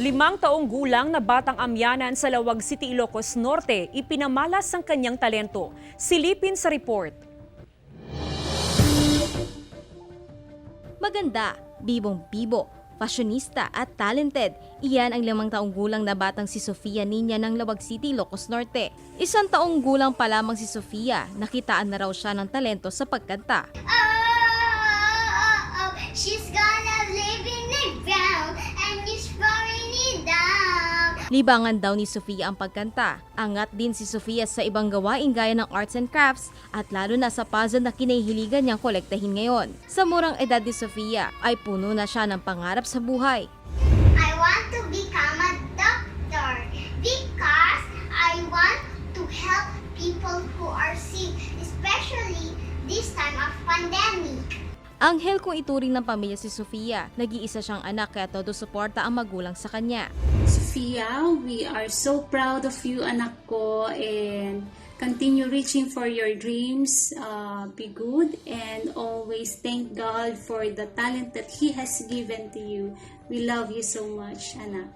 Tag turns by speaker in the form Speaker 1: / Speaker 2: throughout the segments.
Speaker 1: 5 taong gulang na batang amyanan sa Laoag City, Ilocos Norte, ipinamalas ang kanyang talento. Silipin sa report.
Speaker 2: Maganda, bibong-bibo, fashionista at talented. Iyan ang 5 taong gulang na batang si Sofia Niña ng Laoag City, Ilocos Norte. 1 taong gulang pa lamang si Sofia, nakitaan na raw siya ng talento sa pagkanta.
Speaker 3: Oh, she's gonna live in the ground and he's throwing it down.
Speaker 2: Libangan daw ni Sofia ang pagkanta. Angat din si Sofia sa ibang gawain gaya ng arts and crafts at lalo na sa puzzle na kinahihiligan niyang kolektahin ngayon. Sa murang edad ni Sofia ay puno na siya ng pangarap sa buhay.
Speaker 3: I want to become a doctor because I want to help people who are sick, especially this time of pandemic.
Speaker 2: Anghel kung ituring ng pamilya si Sofia. Nag-iisa siyang anak kaya todo suporta ang magulang sa kanya.
Speaker 4: Sophia, we are so proud of you, anak ko, and continue reaching for your dreams. Be good and always thank God for the talent that He has given to you. We love you so much, anak.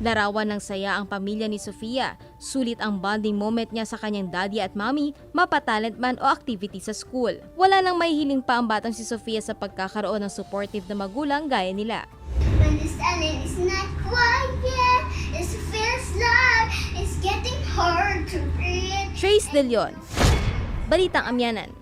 Speaker 2: Larawan ng saya ang pamilya ni Sofia. Sulit ang bonding moment niya sa kanyang daddy at mommy, mapatalent man o activity sa school. Wala nang mahihiling pa ang batang si Sofia sa pagkakaroon ng supportive na magulang gaya nila.
Speaker 3: When the silence is not quiet, it feels like it's getting hard to breathe.
Speaker 2: Trace De Leon, Balitang Amianan.